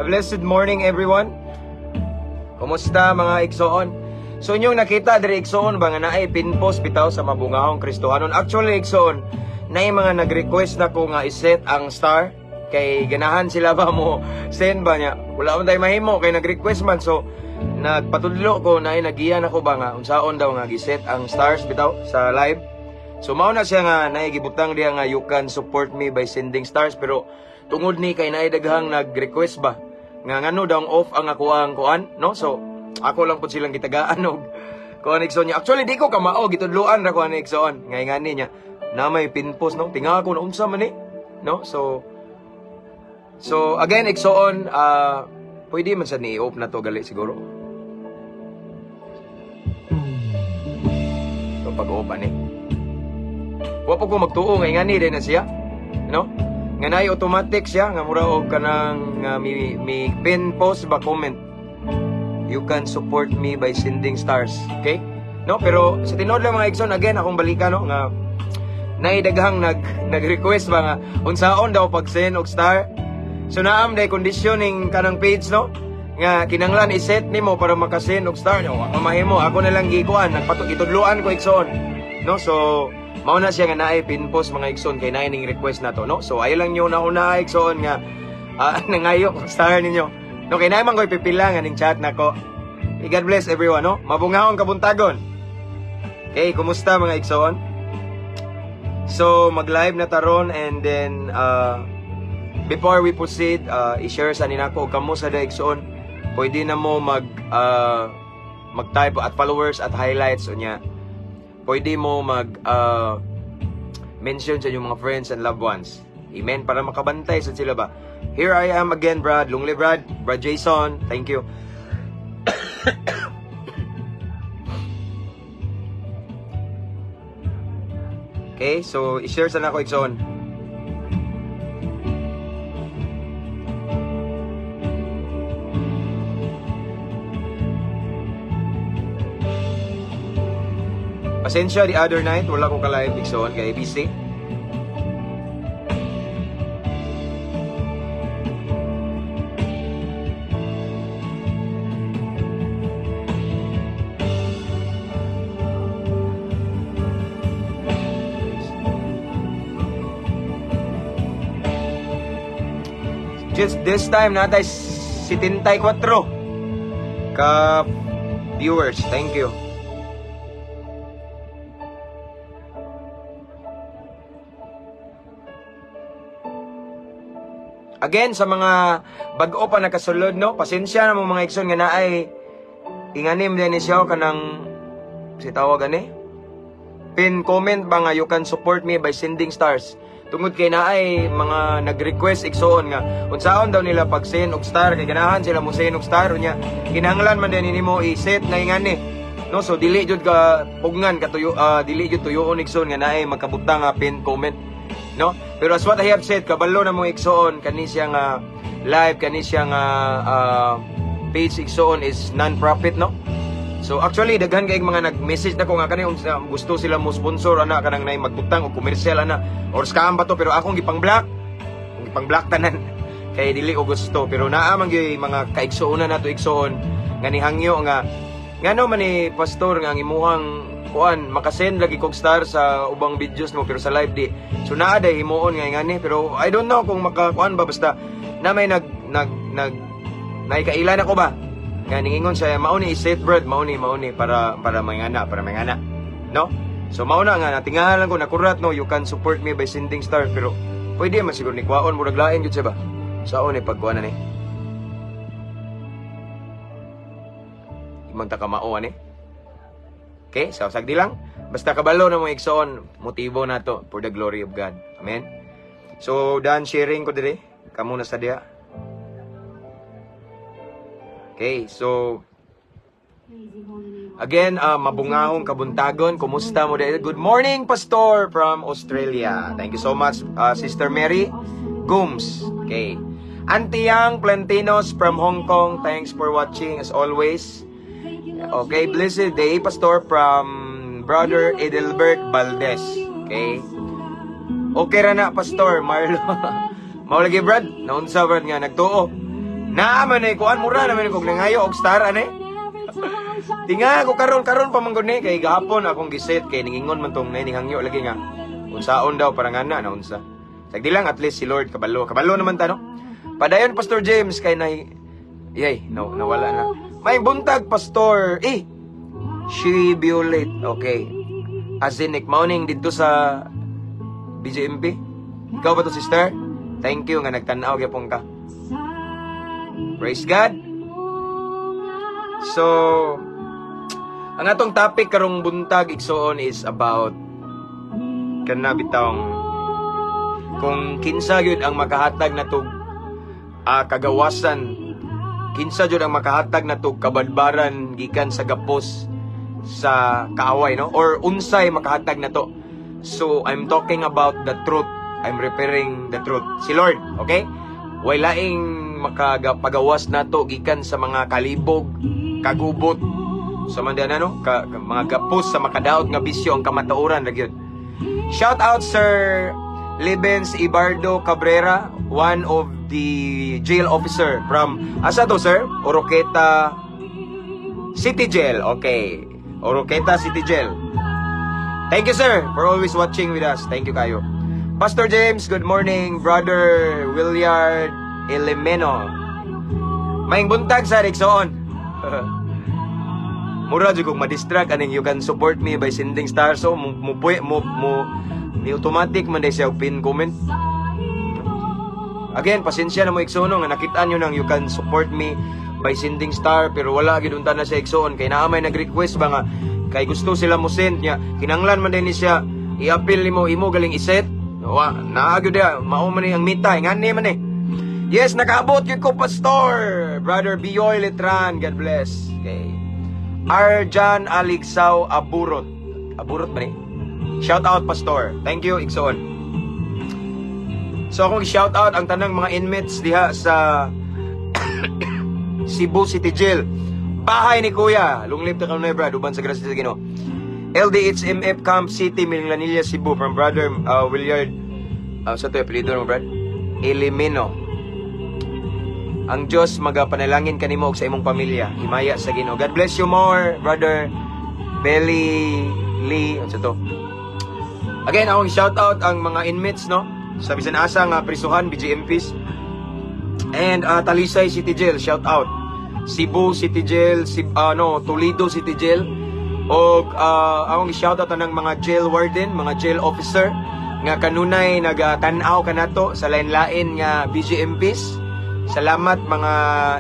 A blessed morning, everyone. Kumusta, mga igsoon? So inyong nakita diri, igsoon, ba nga naay pinpost bitaw sa Mabungahong Kristohanon. Actually, igsoon, naay mga nag-request na ko nga iset ang star kay ganahan sila ba mo send ba niya. Wala man tayo mahimo kay nag-request man, so nagpatudlo ko, naay nagiyan ako ba nga unsaon daw nga giset ang stars bitaw sa live. So mao na siya nga naay gibutang diha nga "You can support me by sending stars," pero tungod ni kay naay daghang nag-request ba nga ngano daw off ang ako ang kuan, no? So ako lang pud silang gitagaan og kuan, igsoon niya. Actually, di ko kamao, gitudloan ra ko ani, igsoon, ngay ngani niya na may pinpost, no? Tinga ako na unsa man ni, no? So again, igsoon, pwede man sa ni off na to gali siguro. So pag off ani, wa pa ko magtuo nga ngani din na siya, no? Nga naay automatic siya nga mura og kanang nga mi pin post ba, comment "You can support me by sending stars." Okay, no? Pero sa tinuod lang, mga igsoon, again, akong balikan, no, nga naay daghang nag-request ba nga unsaon daw pag-send og star. So naam day kondisyon ning kanang page, no, nga kinanglan i-set nimo para makasend og star, no? Ako mahimo, ako na lang gikuan, nagpato gitudloan ko, igsoon, no? So mao na siya nga naay pin post, mga igsoon, kay naay ning request na to, no? So ayo lang nyo na una, igsoon, nga nangayo og star ninyo, no, kay naay man koy pipila nga ning chat nako. God bless everyone, no? Mabungahong kabuntagon. Okay, kumusta, mga igsoon? So mag-live na taron and then before we proceed, i-share sa ninako kamo sa da, igsoon. Pwede na mo mag-type at followers at highlights unya. Pwede mo mag mention sa inyong mga friends and loved ones. Amen, para makabantay sa sila ba. Here I am again, Brad. Lungli Brad, Brad Jason, thank you. Okay, so i-share sa nako, igsoon. Pasensya, the other night, wala ko ka-live, igsoon, kay busy. Just this time natay 74 ka viewers. Thank you. Again, sa mga bag-o pa nakasulod, no? Pasensya na mo, mga igsoon, nga naay inganim din ni siya kanang si tawag ani pin comment ba nga "You can support me by sending stars," tungod kay naay mga nag-request, igsoon, nga unsaon daw nila pag-send og star kay ganahan sila mo send og star unya kinahanglan man din nimo i-set nga ingani, no? So dili jud ka pugnan katuyo, dili jud tuyoon, igsoon, nga naay magkabutang nga pin comment. No? Pero as what I have said, kabalo na mong igsoon kani siya nga live, kani siya nga page, igsoon, is non-profit, no? So actually daghan kay mga nag-message na ko nga kani unsa gusto sila mo sponsor ana, kanang nay magbutang og commercial ana or scam ba to, pero akong gipang-block. Akong gipang-block tanan kay dili ko gusto, pero naa man gyud mga kaigsuonan nato, igsoon, nga nihangyo nga ngano man ni, Pastor, nga ang imuhang kuan makasend lagi kog star sa ubang videos mo pero sa live di. So naa day himuon nga ngani, pero I don't know kung makakuan ba, basta na may nag nag nag naikailan ako ba nga ningingon siya mao ni i-set, brad, mao ni para mangana, para mangana, no? So mao na nga natingahan lang ko nakurat, no, "You can support me by sending star," pero pwede man siguro ni kwaon, murag lain gyud siya ba saon ni pagkuan na ni imang takamao ani. Okay, so sagdi lang, basta kabalo na mo, igsoon, motibo nato for the glory of God. Amen. So done sharing ko dire, kamo na sa diha. Okay, so again, mabungahong kabuntagon. Kumusta mo dahil? Good morning, Pastor from Australia. Thank you so much, Sister Mary Gooms. Okay. Auntie Yang Plantinos from Hong Kong. Thanks for watching as always. Okay, blessed day, Pastor, from Brother Edelbert Valdez. Okay. Okay ra na, Pastor Marlo. Mao lagi, Brad. Naunsa, Brad, nga nagtuo. Naa man ay kuan, mura naman kog nangayo og star ane. Tinga ko karon karon pa man gud ni kay gahapon akong giset kay ningingon man tong hangyo lagi nga unsaon daw para nga na naunsa. Sagdi lang, at least si Lord kabalo. Kabalo naman ta, no. Padayon, Pastor James, kay nay yay no nawala na. May buntag, Pastor. Eh she Violet. Okay. Azinik morning didto sa BJMP. Ikaw ba to, sister? Thank you nga nagtan-aw gyapon ka. Praise God. So, ang atong topic karong buntag, igsoon, is about kana bitawng kung kinsa gyud ang makahatag natog kagawasan, kinsa gyud ang makahatag natog kabadbaran gikan sa gapos sa kaaway, no, or unsay makahatag nato. So I'm talking about the truth. I'm referring the truth, si Lord. Okay, way laing makapagawas nato gikan sa mga kalibog, kagubot sa man no, mga gapos sa makadaot nga bisyo, ang kamatuoran ra gyud. Shout out Sir Lebens Ibardo Cabrera, one of the jail officer from asa to, sir? Oroqueta City Jail. Okay. Oroqueta City Jail. Thank you, sir, for always watching with us. Thank you kayo. Pastor James, good morning. Brother Williard Elemeno. Maayong buntag sa igsoon. Mura jud kog ma-distract aning "You can support me by sending stars," so mo mo mo, mo ni automatic man day siya og pin comment. Again, pasensya na mo, igsoon, nga nakita nyo nang "You can support me by sending star," pero wala gid unta na siya, igsoon, kay naa may nag-request ba nga kay gusto sila mo send niya, kinanglan man din ni siya i-appeal nimo, imo galing iset wa naa gyud diha. Mao man ni ang mita ngani man eh. Yes, nakaabot gyud ko, Pastor. Brother Bioy Letran, God bless. Okay. Arjan Aligsaw Aburot. Aburot ba ni? Shout out, Pastor. Thank you, igsoon. So akong shout out ang tanang mga inmates diha sa Cebu City Jail. Bahay ni Kuya. Long live ta kanunay, brad. Uban sa grasya sa Ginoo. LDHMF Camp City, Minglanilla, Cebu, from Brother Williard. Sa to apelyido mo, Brad? Elimino. Ang Diyos magapanalangin kanimo ug sa imong pamilya. Himaya sa Ginoo. God bless you more, Brother Belly Lee. Ano to? Again, akong shout out ang mga inmates, no? Sa bisan asa nga prisuhan, BJMPs. And Talisay City Jail, shout out. Cebu City Jail, no, Toledo City Jail. Og akong shout out ang mga jail warden, mga jail officer nga kanunay nagatan-aw kanato sa lain-lain nga BJMPs. Salamat, mga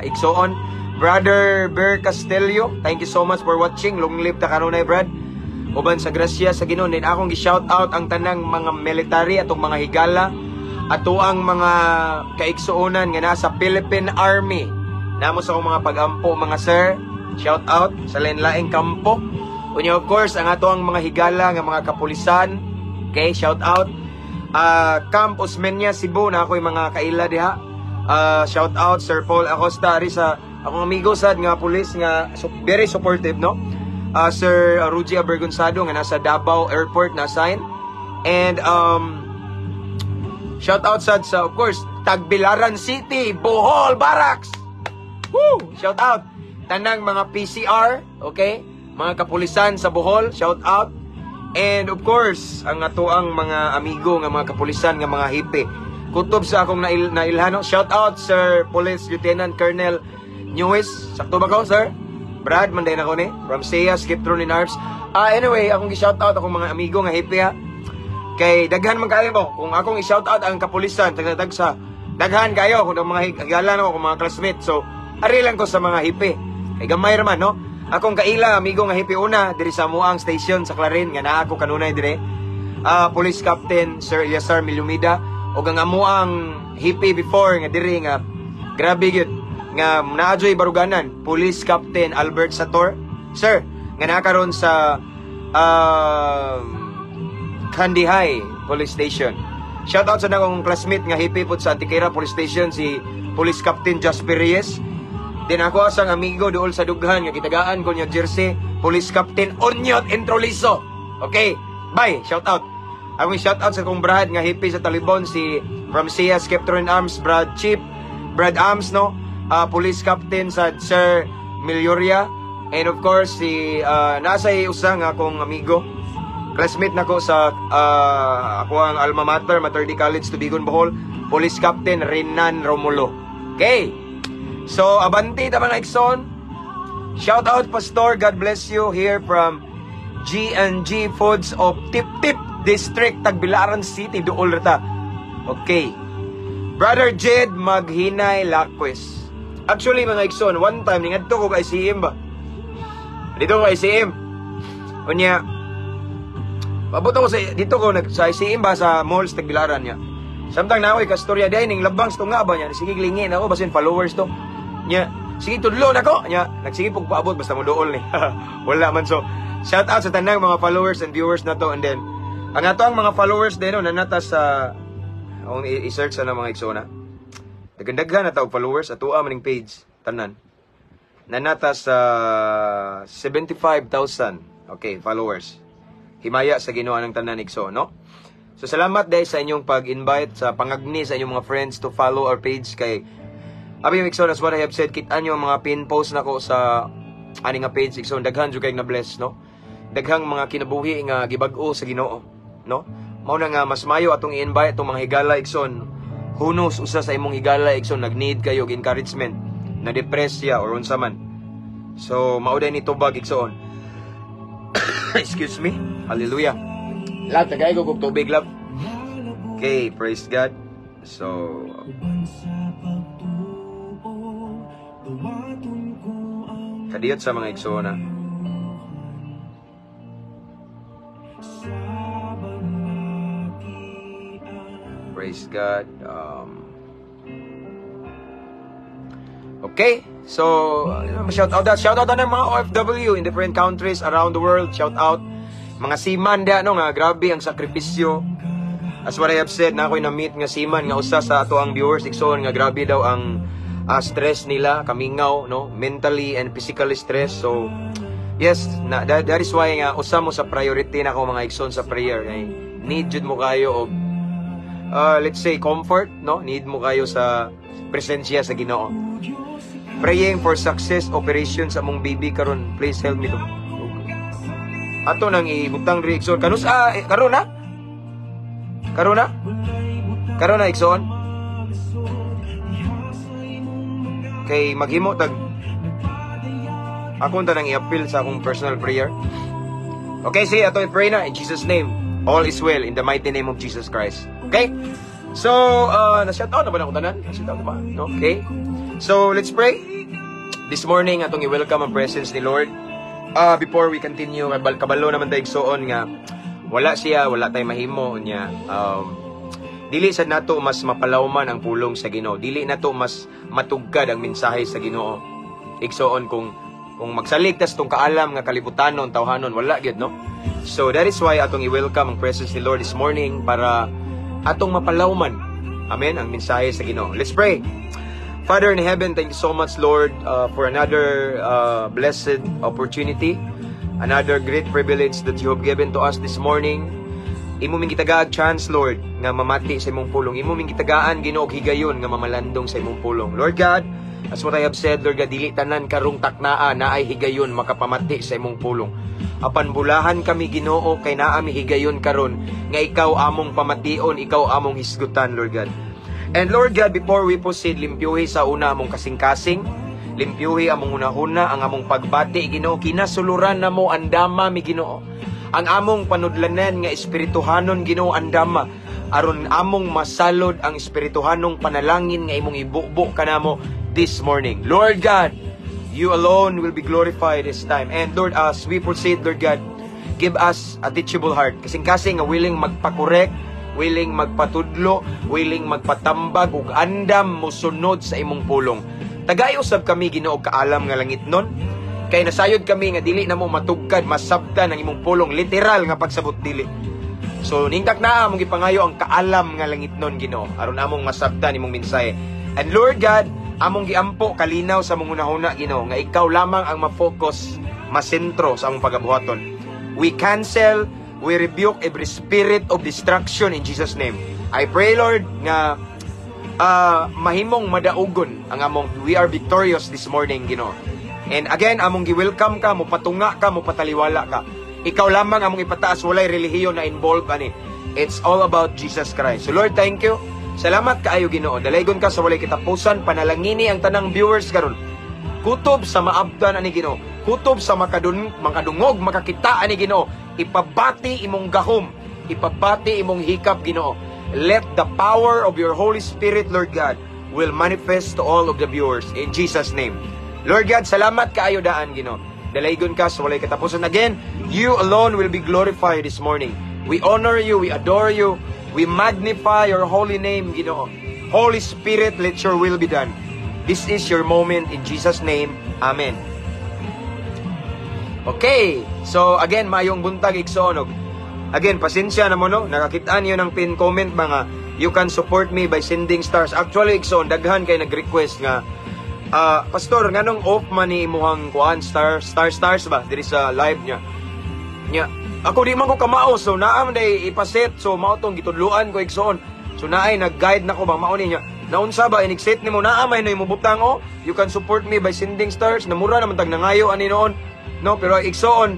igsoon. Brother Ber Castelio, thank you so much for watching. Long live ta kanunay, Brad. Uban sa grasya sa Ginoo, din akong gi-shout out ang tanang mga military, atong mga higala, ato ang mga kaigsuonan nga nasa Philippine Army. Namo sa akong mga pagampo, mga sir. Shout out sa lain-laing kampo. Unya, of course, ang ato ang mga higala nga mga kapulisan. Okay, shout out. Camp Osmeña, Cebu, na ako'y mga kaila diha. Shout out Sir Paul Acosta, ari sa akong amigo sad nga pulis nga so, very supportive, no? Sir Ruji Abergonzado nga nasa Davao Airport na sign. And shout out sad sa, of course, Tagbilaran City, Bohol Barracks. Woo! Shout out tanang mga PCR, okay? Mga kapulisan sa Bohol, shout out. And of course, ang atoang mga amigo nga mga kapulisan nga mga hepe. Kutob sa akong nailhano. Shout out Sir Police Lieutenant Colonel Newis. Sakto ba ko, sir? Brad, man na ko ni. From SEA, Skiptron in Arms. Ah, anyway, akong gi-shout out akong mga amigo nga hepe ha. Kay daghan man kayo mo. Kung akong i-shout out ang kapulisan, tagsa daghan kayo kung ang mga higala nako, kung mga classmate. So, ari lang ko sa mga hepe. Kay gamay ra man, no? Akong kaila, amigo nga hepe una, diri sa Muang Station sa Clarin, nga naa ako kanunay dire. Ah, Police Captain Sir Eliasar Milumida, ug ang amuang hepe before nga diri nga grabe gyud nga naa joy baruganan, Police Captain Albert Sator. Sir, nga naa karon sa Candijay Police Station. Shout out sa nakong classmate nga hepe pod sa Antiquera Police Station, si Police Captain Jasper Reyes. Din ako asang amigo dool sa dughan nga gitagaan ko niya jersey, Police Captain Onyot Entroliso. Okay, bye, shout out. Akong shout out sa akong brad nga hepe sa Talibon, si from Sia Skeptron Arms, Brad Chip, Brad Arms, no? Police Captain sa Sir Milioria, and of course si nasa usa nga akong amigo, classmate nako sa ako ang alma mater, Mater Dei College, Tubigon, Bohol, Police Captain Renan Romulo. Okay. So, abanti ta, mga igsoon. Shout out, Pastor, God bless you here from G&G Foods of Tip Tip District, Tagbilaran City, Duol ta. Okay. Brother Jed Maghinay Laquis. Actually, mga igsoon, one time ningadto ko kay ICM ba. Dito ko ICM. Unya, Pabot ako sa dito ko nag sa ICM ba sa malls Tagbilaran niya. Samtang na ako kastorya dai ning labang sa tunga ba niya, sige lingin ako basin followers to. Nya, sige tudlo nako nya, nagsige pug paabot basta mo duol ni. Wala man. So shout out sa tanang mga followers and viewers na to, and then ang ato ang mga followers din, no, nanata sa akong i-search sa mga igsoon. Daghan-daghan na tawag followers ato maning page tanan. Nanata sa 75,000, okay, followers. Himaya sa Ginoo ang tanan, igsoon, no? So salamat dahil sa inyong pag-invite sa pangagni sa inyong mga friends to follow our page kay abi, igsoon, as what I have said, kita nyo ang mga pin post nako sa ani nga page, igsoon, daghan jud kay na bless, no? Daghang mga kinabuhi nga gibag-o sa Ginoo, no? Mao na nga mas mayo atong i-invite atong mga higala, igsoon. Hunos usa sa imong higala, igsoon, nag-need kayo og encouragement, na depress siya or unsa man. So mao day ni tubag, igsoon. Excuse me. Hallelujah. Love, tagay ko kog tubig, love. Okay, praise God. So, Uban sa pagtuo, duwaton ko ang kadiyot sa mga igsoon na. Sa balatian. Praise God. Okay, so shout out na mga OFW in different countries around the world. Shout out mga seaman da, no, nga grabe ang sakripisyo. As what I have said, na ako'y na-meet nga seaman nga usa sa ato ang viewers, igsoon, nga grabe daw ang stress nila, kamingaw, no, mentally and physically stress. So yes, na, that is why nga usa mo sa priority na ako, mga igsoon, sa prayer kay need jud mo kayo og let's say comfort, no? Need mo kayo sa presensya sa Ginoo. Praying for success operation sa among baby karon. Please help me to. Ato nang ibutang diri, igsoon. Kanus ah, eh, karon na? Karon na? Karon na, igsoon? Kay maghimo tag ako ta nang i-appeal sa akong personal prayer. Okay, sige, ato i-pray na in Jesus' name. All is well in the mighty name of Jesus Christ. Okay? So, na-shout out na ba na ako tanan? Na-shout out na ba? No? Okay? So, let's pray. This morning, atong i-welcome ang presence ni Lord. Before we continue, kabalo naman tayo, igsoon, nga wala siya, wala tayo mahimo niya. Dili sa nato mas mapalawman ang pulong sa Ginoo. Dili nato mas matugkad ang mensahe sa Ginoo, igsoon, kung magsalig tas tong kaalam nga kalibutanon, tawhanon, wala gyud, no? So that is why atong i-welcome ang presence ni Lord this morning para Atong mapalawman. Amen, ang mensahe sa Ginoo. Let's pray. Father in heaven, thank you so much, Lord, for another blessed opportunity, another great privilege that you have given to us this morning. Imo ming gitagaag chance, Lord, nga mamati sa imong pulong. Imo ming gitagaan, Ginoo, og higayon nga mamalandong sa imong pulong. Lord God, as what I have said, Lord God, dili tanan karong taknaa naay higayon makapamati sa imong pulong. Apan bulahan kami, Ginoo, kay naa mi higayon karon nga ikaw among pamation, ikaw among hisgutan, Lord God. And Lord God, before we proceed, limpyuhi sa una among kasing-kasing, limpyuhi among hunahuna, ang among pagbati, Ginoo, kinasuluran namo, andama mi, Ginoo. Ang among panudlanan nga espirituhanon, Ginoo, andama aron among masalod ang espirituhanong panalangin nga imong ibubo kanamo this morning. Lord God, you alone will be glorified this time. And Lord, as we proceed, Lord God, give us a teachable heart. Kasing-kasing nga willing magpa-correct, willing magpatudlo, willing magpatambag ug andam mosunod sa imong pulong. Tagay usab kami, Ginoo, kaalam nga langit nun. Kay nasayod kami nga dili namo matugkad, masabtan ang imong pulong literal nga pagsabot dili. So ningkak na among gipangayo ang kaalam nga langit nun, Ginoo, aron among masabtan imong mensahe. And Lord God, among giampo kalinaw sa among hunahuna, Ginoo, nga ikaw lamang ang ma-focus, masentro sa among pagabuhaton. We cancel, we rebuke every spirit of destruction in Jesus' name. I pray, Lord, nga mahimong madaugon ang among we are victorious this morning, Ginoo. And again, among gi-welcome ka, mopatunga ka, mopataliwala ka. Ikaw lamang among ipataas, walay relihiyon na involved ani. It's all about Jesus Christ. So Lord, thank you. Salamat kaayo, Ginoo. Dalaygon ka sa walay katapusan, panalangini ang tanang viewers karon. Kutob sa maabtan ani, Ginoo. Kutob sa makadungog, makakita ani, Ginoo. Ipabati imong gahom, ipabati imong hikap, Ginoo. Let the power of your Holy Spirit, Lord God, will manifest to all of the viewers in Jesus' name. Lord God, salamat kaayo daan, Ginoo. Dalaygon ka sa walay katapusan. Again, you alone will be glorified this morning. We honor you, we adore you, we magnify your holy name, Ginoo. Holy Spirit, let your will be done. This is your moment in Jesus' name. Amen. Okay. So again, mayong buntag, igsoon. Again, pasensya na mo, no. Nakakita niyo ng pin comment mga you can support me by sending stars. Actually, igsoon, daghan kay nag-request nga "Pastor, nganong off man ni imuhang kuan star star stars ba diri sa live niya?" Nya, ako di man ko kamao, so naa man day ipaset, so mao tong gitudluan ko, igsoon. So naay nag-guide nako ba mao niya. Naunsa ba inig set nimo naa may no butang oh, "You can support me by sending stars." Namura naman tag nangayo ani noon. No, pero igsoon,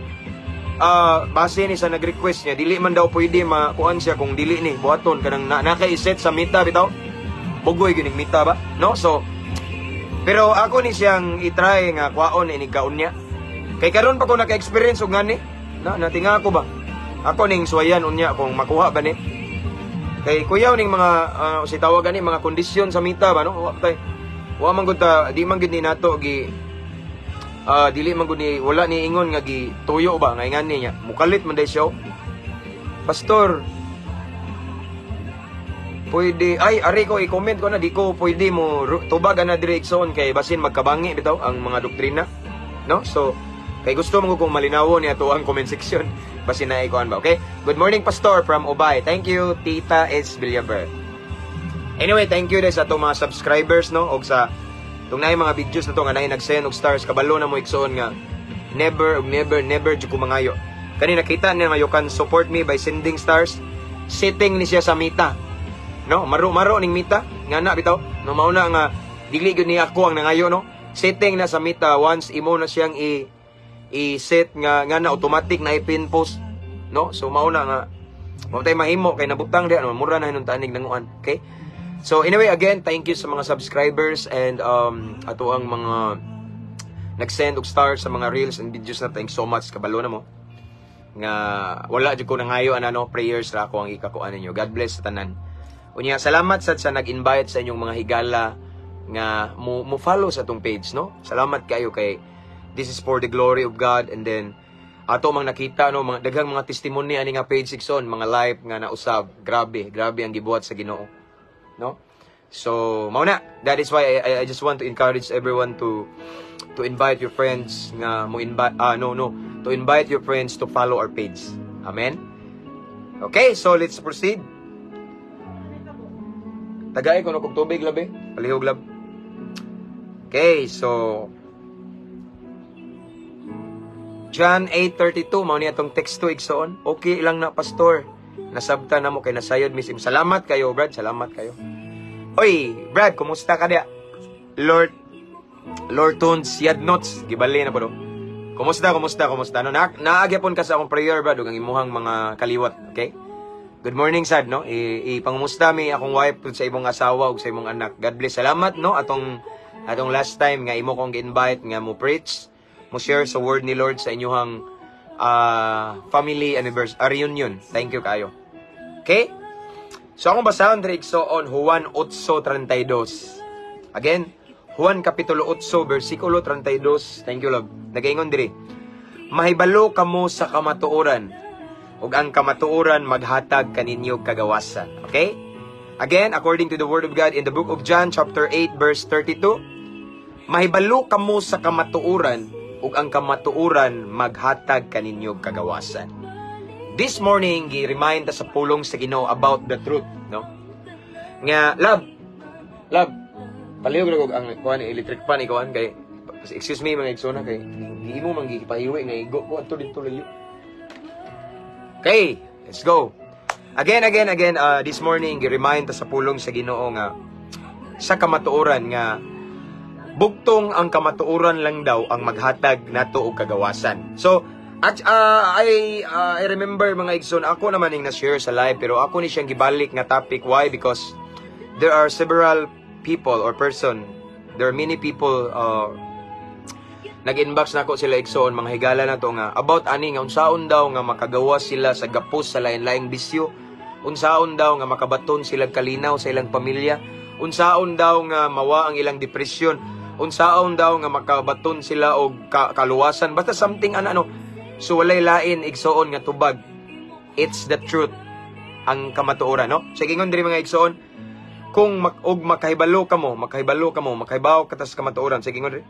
base ni sa nag-request niya, dili man daw pwede makuan siya kung dili ni buhaton kanang na, naka-iset sa Meta bitaw. Bugoy gining Meta ba? No? So pero ako ni siyang i-try nga kwaon inig kaon niya. Kay karon pa ko naka-experience og ngani. Na natinga ko ba? Ako ning suwayan unya kung makuha ba ni. Kay kuyaw ning mga si tawag gani mga kondisyon sa Meta ba, no? Wa tay. Wa man gud ta di man gud ni nato gi dili man gud ni wala ni ingon nga gi tuyo ba nga ingani niya. Mukalit man day siya. Oh. "Pastor, pwede ay ari ko i-comment ko na di ko pwede mo tubag na direksyon kay basin magkabangi bitaw ang mga doktrina, no?" So kay gusto mo kung malinawon niya ato ang comment section, basin na ikuan ba. Okay, "Good morning, Pastor, from Ubay." Thank you, Tita S. Villaver. Anyway, thank you din sa atong mga subscribers, no, og sa tung naay mga videos na to nga naay nag-send og stars. Kabalo na mo, igsoon, nga never og never never jud ko mangayo. Kani nakita niya nga "You can support me by sending stars," setting ni siya sa Meta, no? Maro-maro ning Meta nga na bitaw, no? Mauna nga dili gyud ni ako ang nangayo, no? Setting na sa Meta, once imo na siyang i i-set nga nga na automatic na i-pin post, no? So mauna nga mo tay mahimo kay nabutang diha, no? Mura na hinungtan nanguan. Okay, so anyway, again, thank you sa mga subscribers and ato ang mga nag-send og stars sa mga reels and videos na. Thanks so much. Kabalo na mo nga wala jud ko nangayo ana, no? Prayers ra ako ang ikakuan ninyo. God bless sa tanan. Unya, salamat sad sa nag-invite sa inyong mga higala nga mo follow sa atong page, no? Salamat kayo kay this is for the glory of God. And then ato mang nakita, no, mga daghang mga testimony ani nga page, igsoon, mga life nga nausab. Grabe, grabe ang gibuhat sa Ginoo, no? So mao na, that is why I just want to encourage everyone to invite your friends nga mo invite, ah, no, to invite your friends to follow our page. Amen. Okay, so let's proceed. Tagay ko no kog tubig, labi. Palihog, lab. Okay, so John 8:32 mao ni atong teksto, igsoon. Okay lang na, pastor. Nasabta na mo kay nasayod misim. Salamat kayo, Brad. Salamat kayo. Oy, Brad, kumusta ka diya? Lord Lord Tunes Yadnots, gibali na po do. Kumusta, kumusta, kumusta? No, naagyapon ka sa akong prayer, Brad, ug ang imuhang mga kaliwat, okay? Good morning, sad, no? Ipangumusta mi akong wife sa imong asawa ug sa imong anak. God bless. Salamat, no? Atong last time nga imo kong gi-invite nga mo preach, mo share sa word ni Lord sa inyuhang family anniversary reunion. Thank you kayo. Okay? So akong basahon diri, igsoon, Juan 8:32. Again, Juan kapitulo 8 bersikulo 32. Thank you, love. Nagaingon diri: "Mahibalo kamo sa kamatuoran ug ang kamatuoran maghatag kaninyo kagawasan." Okay? Again, according to the word of God in the book of John chapter 8 verse 32, "Mahibalo kamo sa kamatuoran ug ang kamatuoran maghatag kaninyo kagawasan." This morning, gi-remind ta sa pulong sa Ginoo about the truth, no? Nga, love, love, palihog na ang kuan electric pan ikaw kay, excuse me, mga igsoon, kay giimo man gipahiwi nga igo ko adto dito layo. Okay, let's go. Again, again, again, this morning, gi-remind ta sa pulong sa Ginoo nga sa kamatuoran nga bugtong ang kamatuoran lang daw ang maghatag nato og kagawasan. So, at I remember, mga igsoon, ako naman yung na-share sa live pero ako ni siyang gibalik nga topic. Why? Because there are several people or person, there are many people nag-inbox na ako sila, igsoon, mga higala na to nga about ani nga unsaon daw nga makagawa sila sa gapos sa lain-laing bisyo, unsaon daw nga makabaton sila kalinaw sa ilang pamilya, unsaon daw nga mawa ang ilang depresyon, unsaon daw nga makabaton sila og kaluwasan, basta something ano ano. So walay lain, igsoon, nga tubag. It's the truth, ang kamatuoran, no? Sige, ingon diri, mga igsoon, kung og makahibalo kamo, makahibalo kamo, makahibaw ka sa kamatuoran. Sige, ingon diri: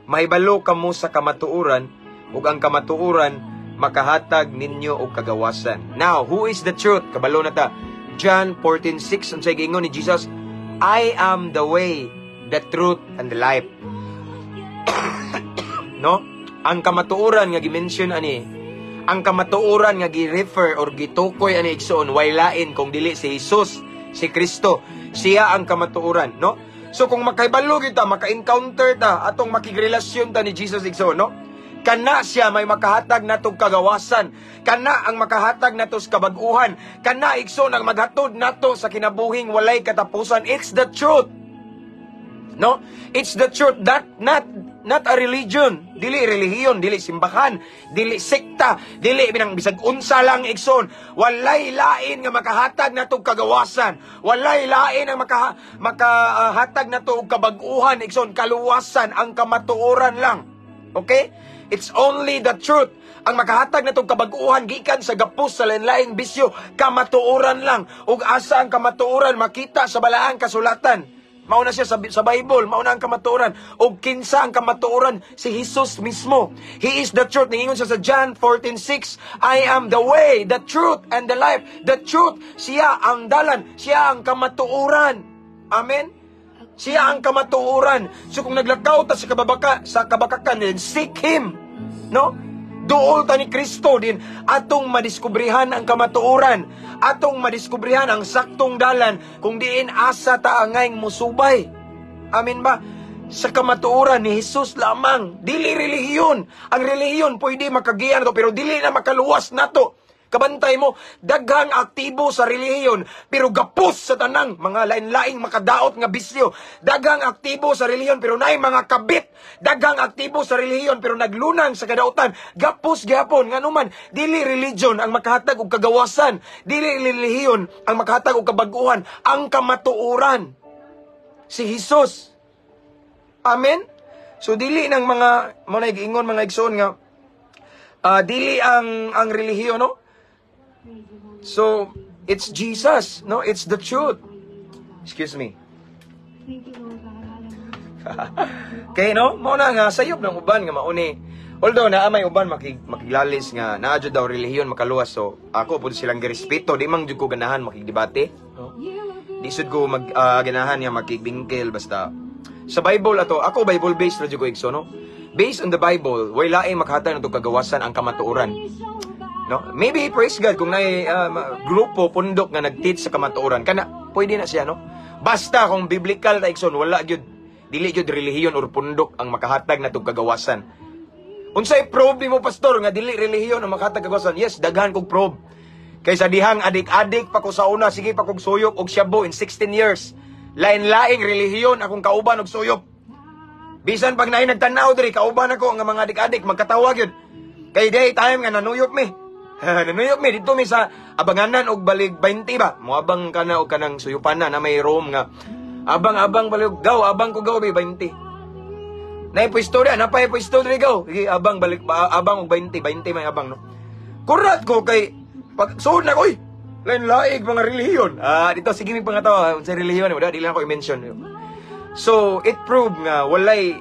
"Mahibalo kamo sa kamatuoran ug ang kamatuoran makahatag ninyo og kagawasan." Now, who is the truth? Kabalo na ta. John 14:6, unsay giingon ni Jesus? "I am the way, the truth, and the life." No? Ang kamatuoran nga gi-mention ani, ang kamatuoran nga gi-refer or gitukoy ani, igsoon, way lain kung dili si Jesus, si Kristo. Siya ang kamatuoran, no? So kung makahibalo kita, maka-encounter ta, atong makigrelasyon ta ni Jesus, igsoon, no? Kana siya may makahatag natong kagawasan. Kana ang makahatag nato sa kabag-uhan. Kana, igsoon, ang maghatod nato sa kinabuhing walay katapusan. It's the truth. No? It's the truth that not a religion. Dili relihiyon, dili simbahan, dili sekta, dili binang bisag unsa lang, igsoon. Walay lain nga makahatag nato og kagawasan. Walay lain ang makahatag nato og kabag-uhan, igsoon, kaluwasan, ang kamatuoran lang. Okay? It's only the truth. Ang makahatag natong kabag-uhan gikan sa gapos sa lain-laing bisyo, kamatuoran lang. Ug asa ang kamatuoran? Makita sa balaang kasulatan. Mauna siya sa Bible, mauna ang kamatuoran. Og kinsa ang kamatuoran? Si Jesus mismo. He is the truth. Ningingon siya sa John 14:6, "I am the way, the truth, and the life." The truth, siya ang dalan, siya ang kamatuoran. Amen? Siya ang kamatuoran. So kung naglakaw ta sa kabakakan, then seek Him. No? Duol ta ni Kristo din atong madiskubrihan ang kamatuoran, atong madiskubrihan ang saktong dalan kung diin asa ta angay musubay. Amen ba? Sa kamatuoran ni Jesus lamang, dili relihiyon. Ang relihiyon pwede makagiya nato pero dili na makaluwas nato. Kabantay mo, daghang aktibo sa relihiyon, pero gapos sa tanang mga lain-laing makadaot nga bisyo. Daghang aktibo sa relihiyon, pero naay mga kabit. Daghang aktibo sa relihiyon, pero naglunang sa kadautan. Gapos gyapon, nganuman, dili religion ang makahatag og kagawasan. Dili relihiyon ang makahatag og kabag-uhan. Ang kamatuoran, si Jesus. Amen? So dili ng mga mo na giingon, mga igsoon, nga dili ang relihiyon, no? So it's Jesus, no? It's the truth. Excuse me. Kay no, mao na nga sayop ng uban nga mauni. Although naa may uban makiglalis nga naa jud daw relihiyon makaluwas, so ako pud silang girespeto, di man jud ko ganahan makigdebate, no? Di sud ko mag ganahan nga magkibingkil, basta sa Bible ato. Ako, Bible based ra jud ko, igsoon, no? Based on the Bible, way laing makahatag nato kagawasan, ang kamatuoran. No? Maybe, praise God, kung naay grupo pundok nga nag-teach sa kamatuoran kana, pwede na siya, no? Basta kung biblical ta, igsoon, wala gyud, dili gyud relihiyon or pundok ang makahatag natong kagawasan. Unsay proof nimo, pastor, nga dili relihiyon ang makahatag kagawasan? Yes, daghan kog proof. Kaysa dihang adik-adik pa ko sa una, sige pa kog suyop og shabu in 16 years. Lain-laing relihiyon akong kauban og suyop. Bisan pag naay nagtan-aw diri, kauban ako nga mga adik-adik, magkatawa gyud. Kay day time nga nanuyop mi. Nanuyop mi dito mi sa abanganan og balig 20 ba. Moabang ka na og kanang suyupanan na may room nga abang-abang balik gaw, abang ko gaw 20. Nay pwesto dia, napay pwesto diri gaw. Sige, abang balik abang og 20, 20 may abang, no. Kurat ko kay pag suod na ko, oy. Lain laig mga relihiyon. Ah, dito sige mi pangatawa sa relihiyon mo, dili lang ako i-mention. So, it proved nga walay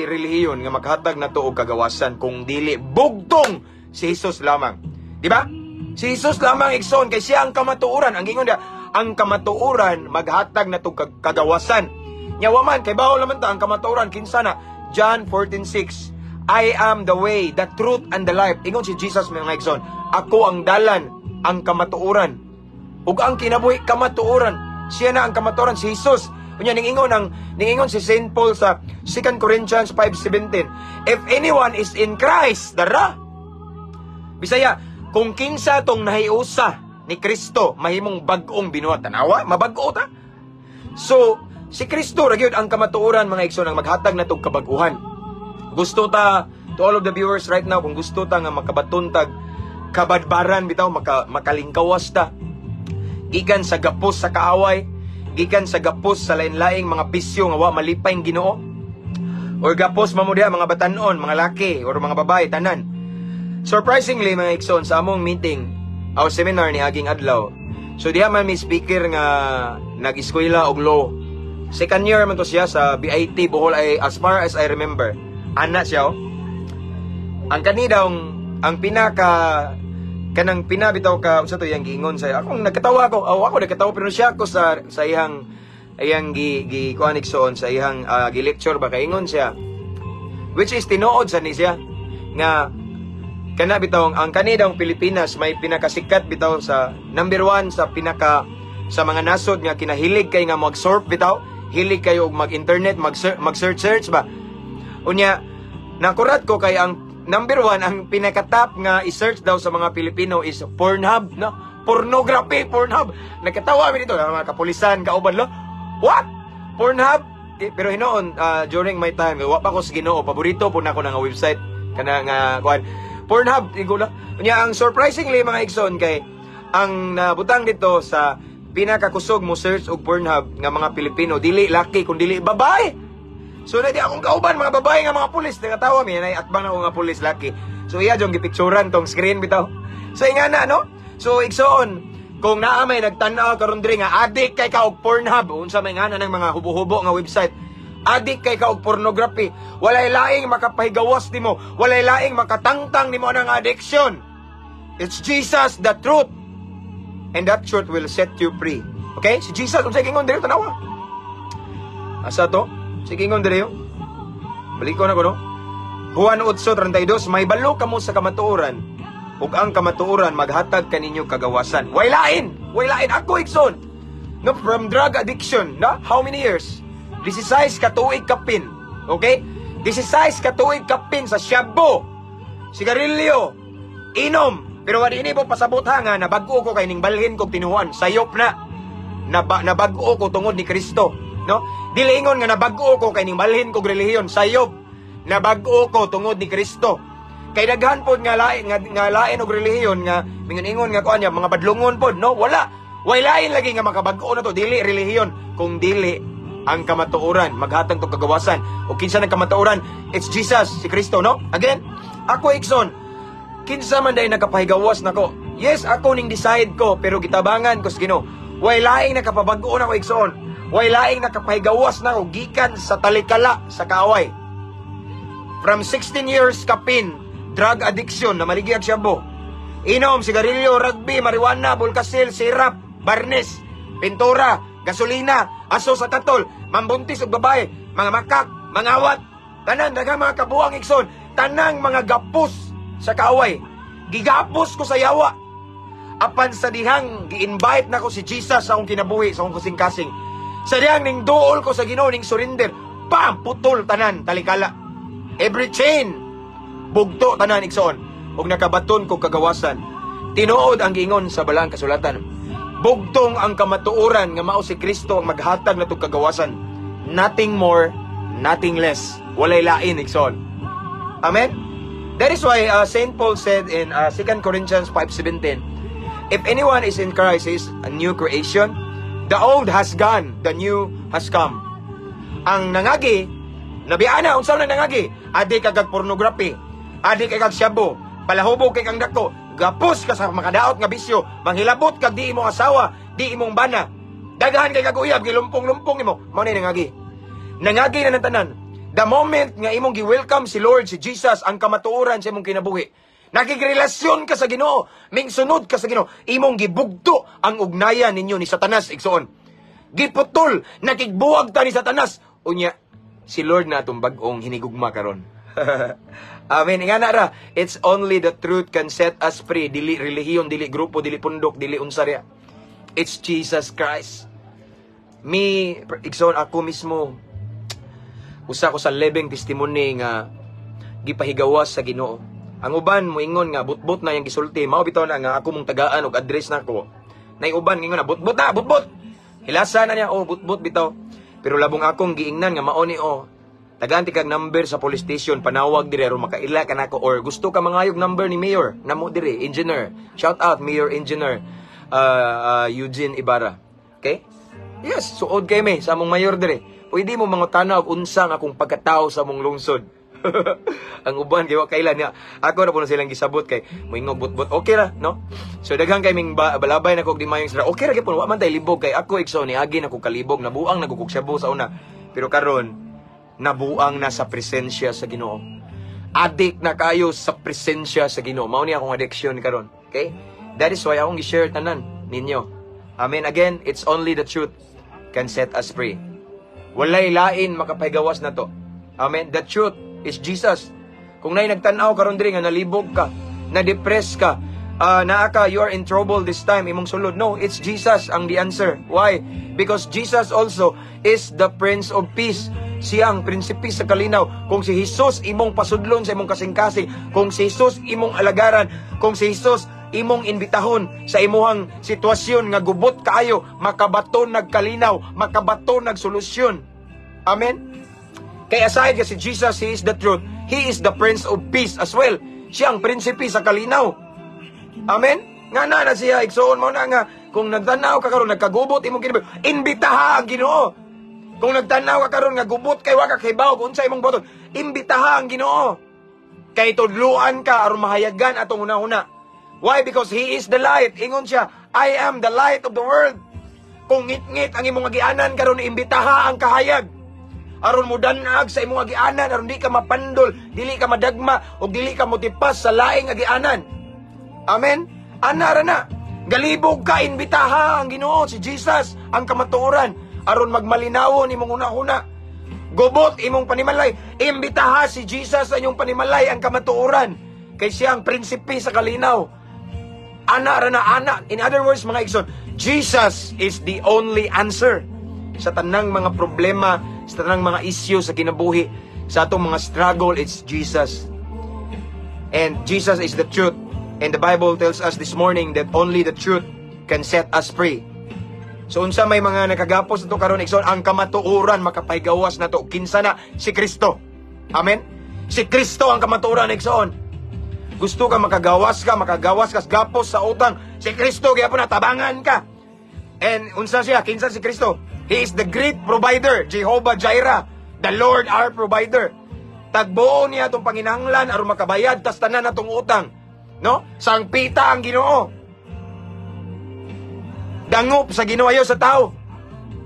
relihiyon nga makahatag nato og kagawasan kung dili bugtong si Jesus lamang. Di ba? Si Jesus lamang, igsoon, kay siya ang kamatuoran. Ang gingon niya, ang kamatuoran maghatag nato kagawasan. Nya wa man kay bawo naman ta ang kamatuoran kinsa na? John 14:6. "I am the way, the truth, and the life." Ingon si Jesus, mga igsoon, "Ako ang dalan, ang kamatuoran ug ang kinabuhi." Kamatuoran. Siya na ang kamatuoran, si Jesus. Unya ningingon si Saint Paul sa 2 Corinthians 5:17, "If anyone is in Christ," dara. Bisaya, kung kinsa tong nahiusa ni Kristo, mahimong bag-ong binuhat. Tanawa, mabag-o ta. So, si Kristo ra gyud ang kamatuoran, mga igsoon, ang maghatag natog kabag-uhan. Gusto ta, to all of the viewers right now, kung gusto ta nga makabaton tag kabadbaran bitaw, makalingkawas ta gikan sa gapos sa kaaway, gikan sa gapos sa lain-laing mga bisyo nga wa malipay ang Ginoo, or gapos mamo diha mga batanon, mga laki or mga babae, tanan. Surprisingly, mga igsoon, sa among meeting, our seminar ni aging adlaw, so diha man may speaker nga nag-eskwela og law. Second year man to siya sa BIT Bohol ay, as far as I remember. Ana siya, oh. Ang kanidang ang pinaka kanang pinabitaw ka unsa to iyang giingon sa akong nagkatawa ko, oh, ako nagkatawa pero siya ako sa iyang iyang gi gi kuan, igsoon, sa iyang gi lecture ba, kaingon siya, which is tinuod sa ni siya, nga kana bitaw ang kanidang Pilipinas may pinakasikat bitaw sa number one sa pinaka sa mga nasod nga kinahilig kay nga mag-surf bitaw, hilig kayo og mag-internet, mag-search search ba. Unya nakurat ko kay ang number one, ang pinaka-top nga i-search daw sa mga Pilipino is Pornhub, no? Pornography, Pornhub. Nagkatawa mi dito, mga kapulisan, kauban lo. What? Pornhub? Eh, pero hinoon, during my time, wa pa ko sa Ginoo, paborito po na ako nga website kana nga kuan. Pornhub, igo lang. Unya ang surprisingly, mga igsoon, kay ang nabutang dito sa pinakakusog mo search og Pornhub nga mga Pilipino, dili laki kun dili babae. So na di akong kauban mga babae nga mga pulis, nagatawa mi nay atbang na ko nga pulis laki. So iya jong gipicturan tong screen bitaw. So inga na, no? So igsoon, kung naa may nagtan-aw karon diri nga adik kay ka og Pornhub, unsa may ngana ng mga hubo-hubo nga website, adik kay ka og pornography, walay laing makapahigawas nimo, walay laing makatangtang nimo ng addiction. It's Jesus the truth. And that truth will set you free. Okay? Si Jesus, unsay gingon diri, tanawa. Asa to? Sige, ingon diri, oh. Balik ko na ko, no? Juan 8:32, "Mahibalo kamo sa kamatuoran, ug ang kamatuoran maghatag kaninyo kagawasan." Way lain! Way lain! Ako, igsoon! No, from drug addiction, no? How many years? 16 ka tuig kapin. Okay? 16 ka tuig kapin sa shabu, sigarilyo, inom. Pero wala ini po pasabot ha nga nabag-o ko kay ning balhin kog tinuhuan. Sayop na. Nabag-o ko tungod ni Kristo. No? Dili ingon nga nabag-o ko kay ning balhin kog relihiyon. Sayop. Nabag-o ko tungod ni Kristo. Kay daghan pod nga lain og relihiyon nga mingon-ingon nga kuan niya mga badlongon pod, no? Wala. Way lain lagi nga makabag-o na to, dili relihiyon kung dili ang kamatuoran maghatag tog kagawasan. O kinsa nang kamatuoran? It's Jesus, si Kristo, no? Again, ako, igsoon, kinsa man day nakapahigawas nako? Yes, ako ning decide ko, pero gitabangan ko sa Ginoo. Way laing nakapabag-o nako, igsoon. Way laing nakapahigawas nako gikan sa talikala sa kaaway. From 16 years kapin, drug addiction na maligya shabu. Inom, sigarilyo, rugby, marijuana, bulkasil, sirap, barnis, pintura, Gasolina, aso sa katol, mambuntis og babae, mga makak, mangawat, tanan daghang mga kabuang, igsoon, tanang mga gapos sa kaaway. Gigapos ko sa yawa. Apan sa dihang gi-invite nako si Jesus sa akong kinabuhi, sa akong kasing-kasing. Sa dihang ning duol ko sa Ginoo, ning surrender, pam, putol tanan, talikala. Every chain, bugto tanan, igsoon. Ug nakabaton ko kagawasan. Tinuod ang giingon sa Balaang Kasulatan. Bugtong ang kamatuoran nga mao si Kristo ang maghatag natong kagawasan. Nothing more, nothing less. Walay lain, igsoon. Amen? That is why St. Paul said in 2 Corinthians 5:17, "If anyone is in Christ, he is a new creation. The old has gone, the new has come." Ang nangagi, nabiana, unsa na nangagi? Adi ka kag pornography, adi ka kag shabu, palahubog kay kang dako, gapos ka sa makadaot nga bisyo, manghilabot kag di imong asawa, di imong bana. Daghan kay kag uyab, gilumpong-lumpong imo, mao na nangagi. Nangagi na ng tanan. The moment nga imong gi-welcome si Lord, si Jesus, ang kamatuoran sa imong kinabuhi, nakigrelasyon ka sa Ginoo, mingsunod ka sa Ginoo, imong gibugto ang ugnayan ninyo ni Satanas, igsoon. Giputol, nakigbuwag ta ni Satanas. Unya, si Lord na atong bag-ong hinigugma karon. Amen. Nga na ra, it's only the truth can set us free. Dili relihiyon, dili grupo, dili pundok, dili unsa riya. It's Jesus Christ. Me, igsoon, ako mismo, usa ko sa living testimony nga gipahigawas sa Ginoo. Ang uban moingon nga butbot na yang gisulti, mao bitaw na nga ako mong tagaan og address nako. Nay uban ngingon na butbot na, butbot. Hilasa na niya, oh, butbot bitaw. Pero labong akong giingnan nga mao ni, oh. Tagaan ti kag number sa police station, panawag dire aron makaila ka nako or gusto ka mangayog number ni mayor, namo dire, engineer. Shout out Mayor Engineer Eugene Ibarra. Okay? Yes, suod kay me sa among mayor dire. Pwede mo mangutana og unsa nga akong pagkatao sa among lungsod. Ang uban kay wa kailan niya. Ako na po na silang gisabot kay moingog butbot. Okay ra, no? So daghan kay ming balabay na kog di mayong sira. Okay ra gyud, wa man tay libog kay ako, igsoon, ni agi na kog kalibog, nabuang na kog shabu sa una. Pero karon nabuang na sa presensya sa Ginoo. Adik na kayo sa presensya sa Ginoo. Mao ni akong addiction karon. Okay? That is why akong gi-share tanan ninyo. Amen. Again, it's only the truth can set us free. Walay lain makapahigawas na to. Amen. The truth is Jesus. Kung nay nagtan-aw karon diri nga nalibog ka, na-depress ka, naa ka, you are in trouble this time, imong sulod. No, it's Jesus ang the answer. Why? Because Jesus also is the Prince of Peace. Siya ang prinsipe sa kalinaw. Kung si Jesus imong pasudlon sa imong kasing-kasing, kung si Jesus imong alagaran, kung si Jesus imong imbitahon sa imuhang sitwasyon nga gubot kaayo, makabaton nagkalinaw, makabaton nagsolusyon. Amen? Kaya aside ka si Jesus, He is the truth. He is the Prince of Peace as well. Siya ang prinsipe sa kalinaw. Amen? Nga na na siya, igsoon, mo na nga, kung nagtanaw ka karon nagkagubot imong kinabuhi, imbitaha ang Ginoo. Kung nagtanaw ka karon nga gubot kay wa ka kahibaw kung unsa imong buhaton, imbitaha ang Ginoo. Kay tudluan ka aron mahayagan atong hunahuna. Why? Because He is the light. Ingon siya, "I am the light of the world." Kung ngit-ngit ang imong agianan karon, imbitaha ang kahayag. Aron mo danag sa imong agianan, aron di ka mapandol, dili ka madagma, ug dili ka motipas sa laing agianan. Amen? Ana ra na. Galibog ka, imbitaha ang Ginoo, si Jesus, ang kamatuoran, aron magmalinawon imong hunahuna. Gubot imong panimalay, imbitaha si Jesus sa inyong panimalay, ang kamatuoran. Kay siya ang prinsipe sa kalinaw. Ana ra na, ana. In other words, mga igsoon, Jesus is the only answer sa tanang mga problema, sa tanang mga issue sa kinabuhi, sa atong mga struggle, it's Jesus. And Jesus is the truth. And the Bible tells us this morning that only the truth can set us free. So unsa may mga nakagapos nato karon, igsoon, ang kamatuoran makapahigawas nato. Kinsa na? Si Kristo. Amen. Si Kristo ang kamatuoran, igsoon. Gusto ka makagawas ka gapos sa utang. Si Kristo gyapon na tabangan ka. And unsa siya? Kinsa si Kristo? He is the great provider, Jehovah Jireh, the Lord our provider. Tagbuo niya atong panginahanglan aron makabayad tas tanan atong utang. No? Sangpita ang Ginoo. Dangop sa Ginoo ayo sa tao.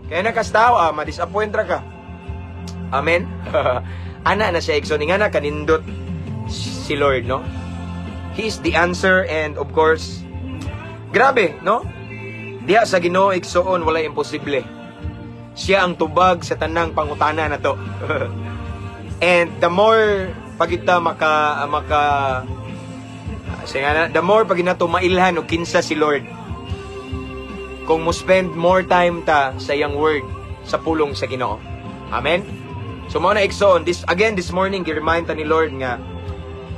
Kaya na kas tao, ma-disappoint ra ka. Amen. Ana na siya, igsoon, nga na kanindot si Lord, no? He is the answer and of course, grabe, no? Diha sa Ginoo, igsoon, walay imposible. Siya ang tubag sa tanang pangutana nato. And the more pagita maka maka sige nga na, the more pag nato mailhan og kinsa si Lord, kung mo spend more time ta sa iyang word, sa pulong sa Ginoo. Amen. So mao na, igsoon, this again this morning, gi-remind ta ni Lord nga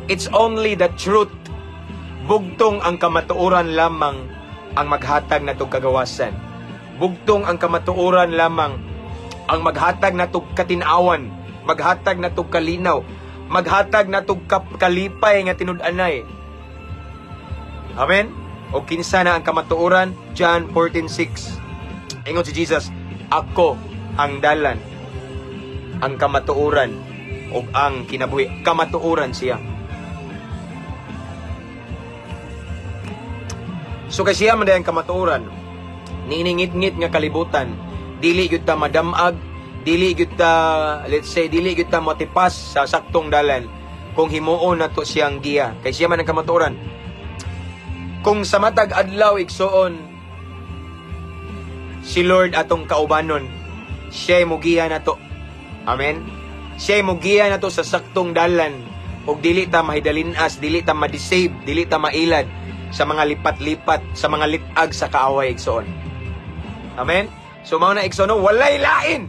it's only the truth, bugtong ang kamatuoran lamang ang maghatag natog kagawasan. Bugtong ang kamatuoran lamang ang maghatag natog katinawan, maghatag natog kalinaw, maghatag natog kalipay nga tinud-anay. Amen? O kinsa na ang kamatuoran? John 14:6. Ingon si Jesus, "Ako ang dalan, ang kamatuoran, ug ang kinabuhi." Kamatuoran siya. So kay siya man ang kamatuoran, niiningit-ngit nga kalibutan, dili gyud ta madamag, dili gyud ta, let's say, dili gyud ta motipas sa saktong dalan kung himuon nato siyang giya. Kay siya man ang kamatuoran. Kung sa matag adlaw, igsoon, si Lord atong kaubanon, siya mugiya nato. Amen? Siya mugiya nato sa saktong dalan ug dili ta mahidalinas, dili ta ma-deceive, dili ta mailad sa mga lipat-lipat, sa mga litag sa kaaway, igsoon. Amen? So mao na, igsoon, no, walay lain.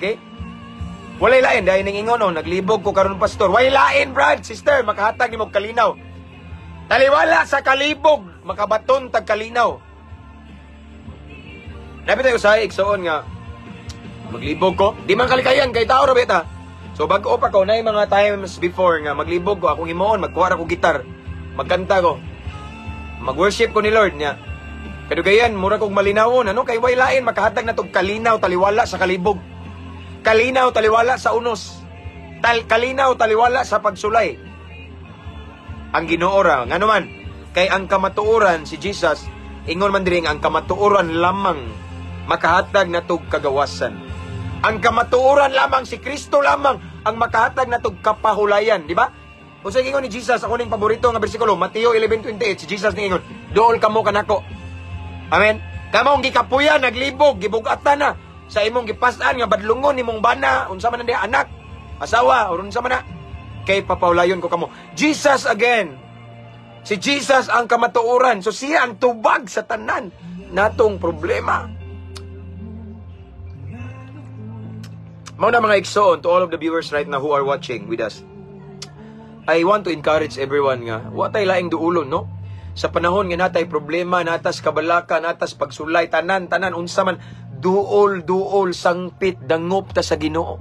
Okay? Walay lain dahil ning ingon, "Oh, naglibog ko karon, pastor." Walay lain, brad, sister, makahatag nimo kalinaw. Taliwala sa kalibog, makabaton tag kalinaw. Napit tayo sa igsoon nga maglibog ko. Di man kalikayan kay tao ra beta. So bag-o pa ko na mga times before nga maglibog ko, akong himuon, magkuha ra ko gitar, magkanta ko. Mag-worship ko ni Lord niya. Kadugayan, mura kog malinawon, ano? Kay way lain makahatag na tog kalinaw taliwala sa kalibog. Kalinaw taliwala sa unos. Kalinaw taliwala sa pagsulay. Ang Ginoo ra, ngano man, kay ang kamatuoran si Jesus, ingon man diri nga ang kamatuoran lamang makahatag natog kagawasan. Ang kamatuoran lamang, si Kristo lamang ang makahatag natog kapahulayan, di ba? Kung sa ingon ni Jesus, ako ning paborito nga bersikulo, Mateo 11:28, si Jesus ni ingon, "Dool kamo kanako." Amen. Kamong gikapuyan, naglibog, gibugatan na sa imong gipas-an nga badlungon nimong bana, unsa man ang anak, asawa, or unsa man na, kay papaulayon ko kamo. Jesus again. Si Jesus ang kamatuoran. So siya ang tubag sa tanan natong problema. Mao na, mga igsoon, to all of the viewers right now who are watching with us, I want to encourage everyone nga, wa tay laing duulon, no? Sa panahon nga natay problema, natas kabalaka, natas pagsulay, tanan, tanan, unsa man, duol, duol, sangpit, dangop ta sa Ginoo.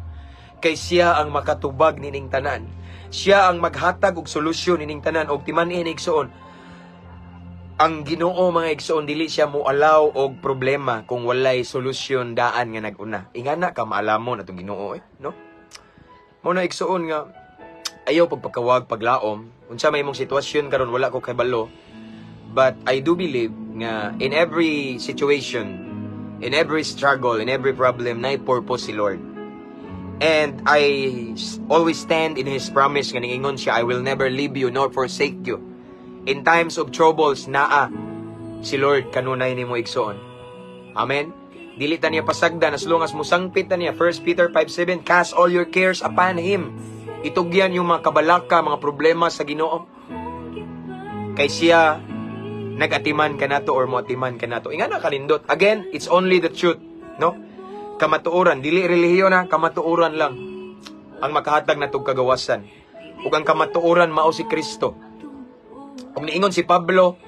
Kay siya ang makatubag nining tanan. Siya ang maghatag og solusyon nining tanan og timan-in, igsoon. Ang Ginoo, mga igsoon, dili siya mo allow og problema kung walay solusyon daan nga nag-una. Ingana ka maalamon atong Ginoo eh, no? Mao na, igsoon, nga ayaw pagpakawag paglaom. Unsa may imong sitwasyon karon, wala ko kabalo. But I do believe nga in every situation, in every struggle, in every problem, naay purpose si Lord. And I always stand in His promise nga ningingon siya, "I will never leave you nor forsake you." In times of troubles, naa si Lord kanunay nimo, igsoon. Amen? Dili ta niya pasagdan as long as musangpit ta niya. 1 Peter 5:7, "Cast all your cares upon Him." Itugyan yung mga kabalaka, mga problema sa Ginoo. Kay siya nagatiman kanato or moatiman kanato. Ingana kanindot. Again, it's only the truth, no? Kamatuoran, dili relihiyon na, kamatuoran lang ang makahatag natog kagawasan. Ug ang kamatuoran mao si Kristo. Ug niingon si Pablo,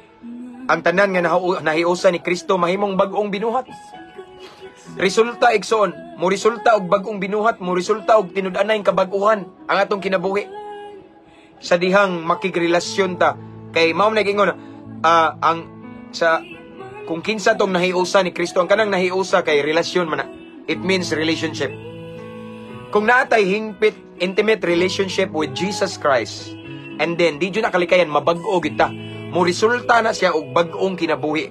ang tanan nga nahiusa ni Kristo mahimong bag-ong binuhat. Resulta, igsoon, mo resulta og bag-ong binuhat, mo resulta og tinud-anay kabag-uhan ang atong kinabuhi. Sa dihang makigrelasyon ta kay mao na giingon ang sa kung kinsa tong nahiusa ni Kristo, ang kanang nahiusa kay relasyon man na. It means relationship. Kung naatay hingpit intimate relationship with Jesus Christ, and then di jud na kalikayan mabag-o gyud ta. Mo resulta na siya og bag-ong kinabuhi.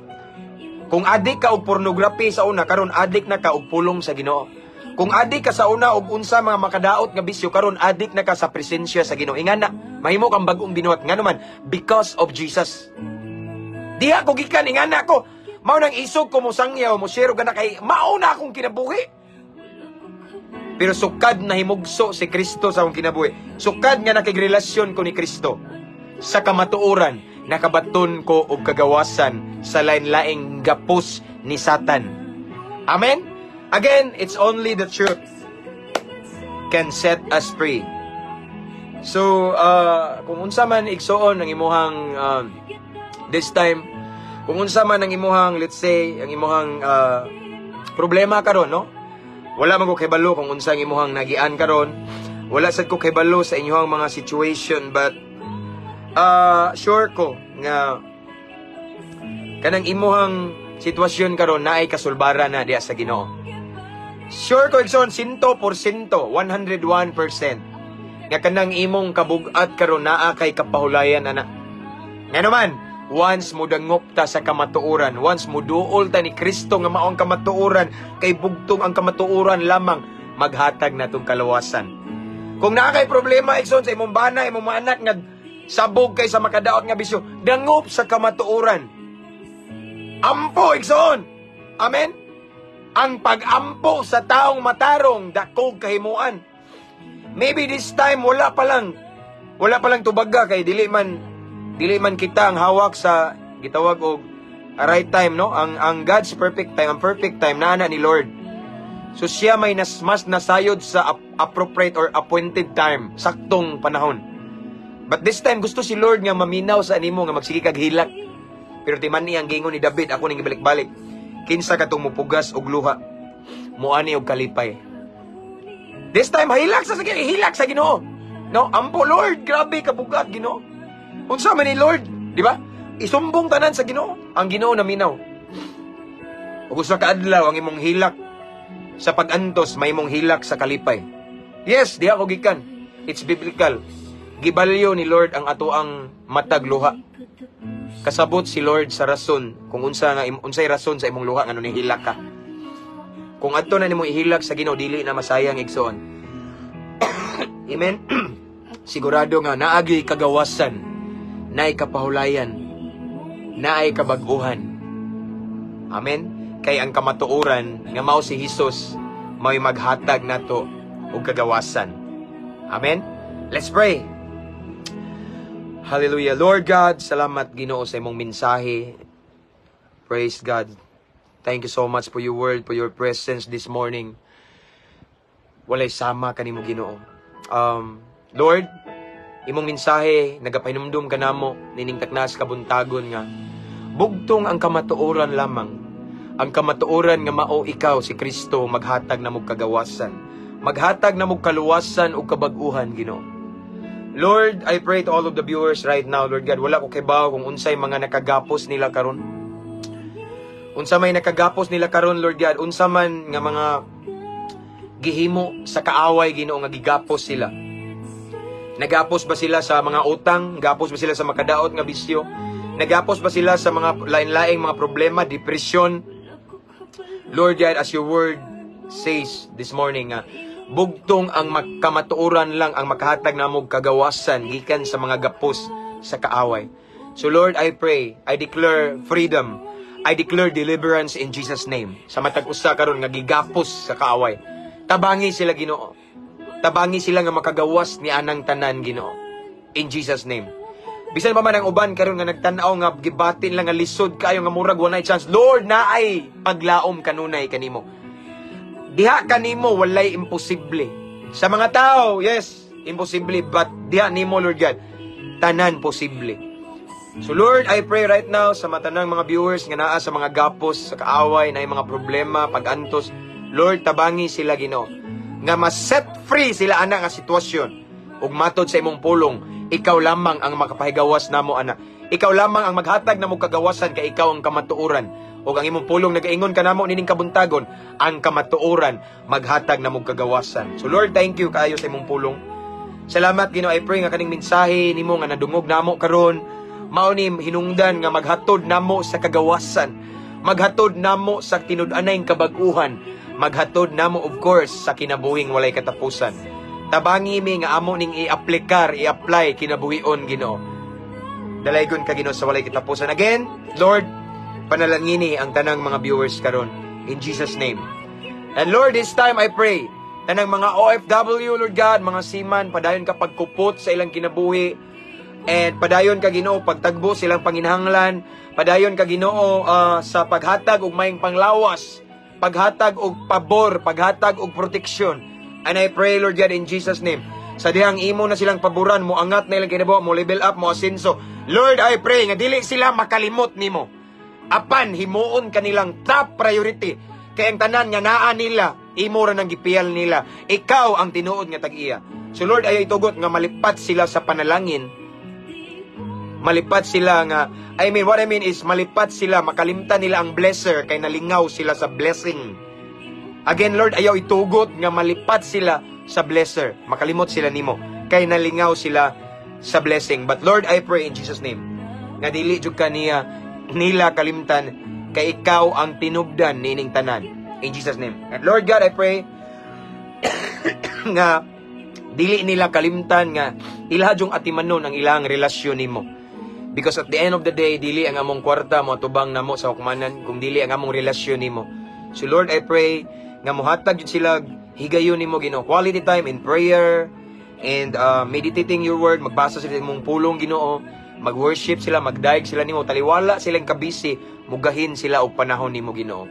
Kung adik ka og pornography sa una, karon adik na ka og pulong sa Ginoo. Kung adik ka sa una og unsa mga makadaot nga bisyo, karon adik na ka sa presensya sa Ginoo. Ingana, mahimo kang bag-ong binuhat ngano man, because of Jesus. Diha ko gikan, ingana ko. Mao nang isog ko mo sangyaw, mo share og kay mao na akong kinabuhi. Pero sukad na himugso si Kristo sa akong kinabuhi, sukad nga nakigrelasyon ko ni Kristo, sa kamatuoran, nakabaton ko og kagawasan sa lain-laing gapos ni Satan. Amen? Again, it's only the truth can set us free. So, kung unsa man, igsuon, ang imuhang this time, kung unsa man ang imuhang, let's say, ang imuhang problema karon, no? Wala man ko kabalo kung unsa ang imuhang nagian karon. Wala sad ko kabalo sa inyong mga situation, but sure ko nga kanang imuhang sitwasyon karon naay kasulbaran na diya sa Ginoo. Sure ko, igsoon, 100%, 101% nga kanang imong kabugat karon naa kay kapahulayan ana. Nga naman, once mudangop ta sa kamatuoran, once muduol ta ni Kristo nga mao ang kamatuoran, kay bugtong ang kamatuoran lamang maghatag natong kalawasan. Kung naa kay problema, igsoon, sa imong bana, imong mga anak nga sabog kay sa makadaot nga bisyo, dangop sa kamatuoran. Ampo, igsoon. Amen? Ang pag-ampo sa taong matarong dakog kahimuan. Maybe this time wala pa lang tubaga kay dili man kita ang hawak sa gitawag og right time, no? Ang God's perfect time, ang perfect time naa na ni Lord. So siya may mas nasayod sa appropriate or appointed time, saktong panahon. But this time gusto si Lord nga maminaw sa animo nga magsige kag hilak. Pero timan ni ang gingon ni David, ako ning ibalik-balik. Kinsa katong mupugas og luha, muani og kalipay. This time hilak sa sige, hilak sa Ginoo. No, ampo, "Lord, grabe kabugat, Ginoo. Unsa man ni, Lord?" Di ba? Isumbong tanan sa Ginoo. Ang Ginoo naminaw. Ug usa ka adlaw ang imong hilak sa pag-antos, may imong hilak sa kalipay. Yes, diha ko gikan. It's biblical. Gibalyo ni Lord ang atoang matag luha. Kasabot si Lord sa rason kung unsa nga unsay rason sa imong luha ngano nihilak ka. Kung adto na nimo ihilak sa Ginoo, dili na masayang, igsoon. Amen. Sigurado nga naagi kagawasan, naay kapahulayan, naay kabag-uhan. Amen. Kay ang kamatuoran nga mao si Hesus mao'y maghatag nato og kagawasan. Amen. Let's pray. Hallelujah. Lord God, salamat, Ginoo, sa imong mensahe. Praise God. Thank you so much for your word, for your presence this morning. Walay sama kanimo, Ginoo. Lord, imong mensahe nagapahinumdum kanamo nining taknas kabuntagon nga bugtong ang kamatuoran lamang. Ang kamatuoran nga mao ikaw si Kristo maghatag namo kagawasan. Maghatag namo kaluwasan ug kabag-uhan, Ginoo. Lord, I pray to all of the viewers right now, Lord God, wala ko kibaw kung unsay mga nakagapos nila karon. Unsa may nakagapos nila karon, Lord God, unsa man nga mga gihimo sa kaaway, Ginoo, nga gigapos sila. Nagapos ba sila sa mga utang? Gapos ba sila sa makadaot nga bisyo? Nagapos ba sila sa mga lain-laing mga problema, depression? Lord God, as your word says this morning, nga bugtong ang kamatuoran lang ang makahatag namo kagawasan gikan sa mga gapos sa kaaway. So Lord, I pray, I declare freedom. I declare deliverance in Jesus' name. Sa matag usa karon nga gigapos sa kaaway. Tabangi sila, Ginoo. Tabangi sila nga makagawas ni anang tanan, Ginoo. In Jesus' name. Bisan pa man ang uban karon nga nagtan-aw nga gibatin lang nga lisod kaayo nga murag walay chance. Lord, naay paglaom kanunay kanimo. Diha kanimo walay imposible. Sa mga tao, yes, imposible, but diha nimo, Lord God, tanan posible. So Lord, I pray right now sa matanang mga viewers nga naa sa mga gapos, sa kaaway, na mga problema, pagantos. Lord, tabangi sila, Ginoo. Nga ma-set free sila ana nga sitwasyon. Ug matod sa imong pulong, ikaw lamang ang makapahigawas namo ana. Ikaw lamang ang maghatag namo kagawasan kay ikaw ang kamatuoran. Ug ang imong pulong nagaingon kanamo nining kabuntagon, ang kamatuoran maghatag namo kagawasan. So Lord, thank you kaayo sa imong pulong. Salamat, Ginoo. I pray nga kaning mensahe nimo nga nadungog namo karon mao ni hinungdan nga maghatod namo sa kagawasan, maghatod namo sa tinud-anay kabag-uhan, maghatod namo, of course, sa kinabuhing walay katapusan. Tabangi mi nga amo ning i-aplikar, i-apply kinabuhion, Ginoo. Dalaygon ka, Ginoo, sa walay katapusan. Again, Lord, panalangini ang tanang mga viewers karon in Jesus' name. And Lord, this time I pray, Tanang mga OFW, Lord God, mga seaman, padayon ka pagkupot sa ilang kinabuhi. And padayon ka, Ginoo, pagtagbo silang panginahanglan. Padayon ka, Ginoo, sa paghatag og maayong panglawas, paghatag og pabor, paghatag og proteksyon. And I pray, Lord God, in Jesus' name, sa dihang imo na silang paboran, mo angat na ilang kinabuhi, mo level up, mo asenso. Lord, I pray nga dili sila makalimot nimo. Apan himuon kanilang top priority. Kay ang tanan nga naa nila, imo ra nang gipiyal nila. Ikaw ang tinuod nga tag-iya. So Lord, ayaw itugot nga malipat sila sa panalangin. Malipat sila nga, I mean, what I mean is, malipat sila, makalimtan nila ang blesser, kay nalingaw sila sa blessing. Again, Lord, ayaw itugot nga malipat sila sa blesser. Makalimot sila nimo, kay nalingaw sila sa blessing. But Lord, I pray in Jesus' name, nga dili jud ka niya, nila kalimtan, kay ikaw ang tinubdan niining tanan. In Jesus' name. And Lord God, I pray nga dili nila kalimtan nga ilaha jung atimanon ang ilang relasyon nimo. Because at the end of the day, dili ang among kwarta mo atubang namo sa hukmanan, kung dili ang among relasyon nimo. So Lord, I pray nga mohatag jud sila higayon nimo, Ginoo, quality time in prayer and meditating your word, magbasa sila imong pulong, Ginoo, mag-worship sila, magdayeg sila nimo, taliwala silang kabisi, mugahin sila og panahon nimo, Ginoo.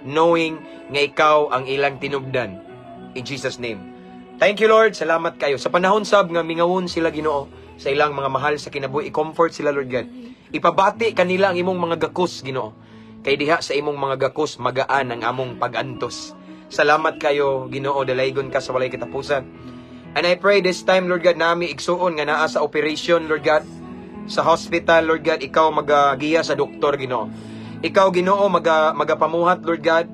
Knowing nga ikaw ang ilang tinubdan. In Jesus' name. Thank you, Lord. Salamat kayo. Sa panahon sab nga mingawon sila, Ginoo, sa ilang mga mahal sa kinabuhi, i-comfort sila, Lord God. Ipabati kanila ang imong mga gakos, Ginoo. Kay diha sa imong mga gakos magaan ang among pagantos. Salamat kayo, Ginoo, dalaygon ka sa walay katapusan. And I pray this time, Lord God, nami igsuon nga naa sa operation, Lord God, sa hospital, Lord God, ikaw magagiya sa doktor, Ginoo. Ikaw, Ginoo, magapamuhat, Lord God.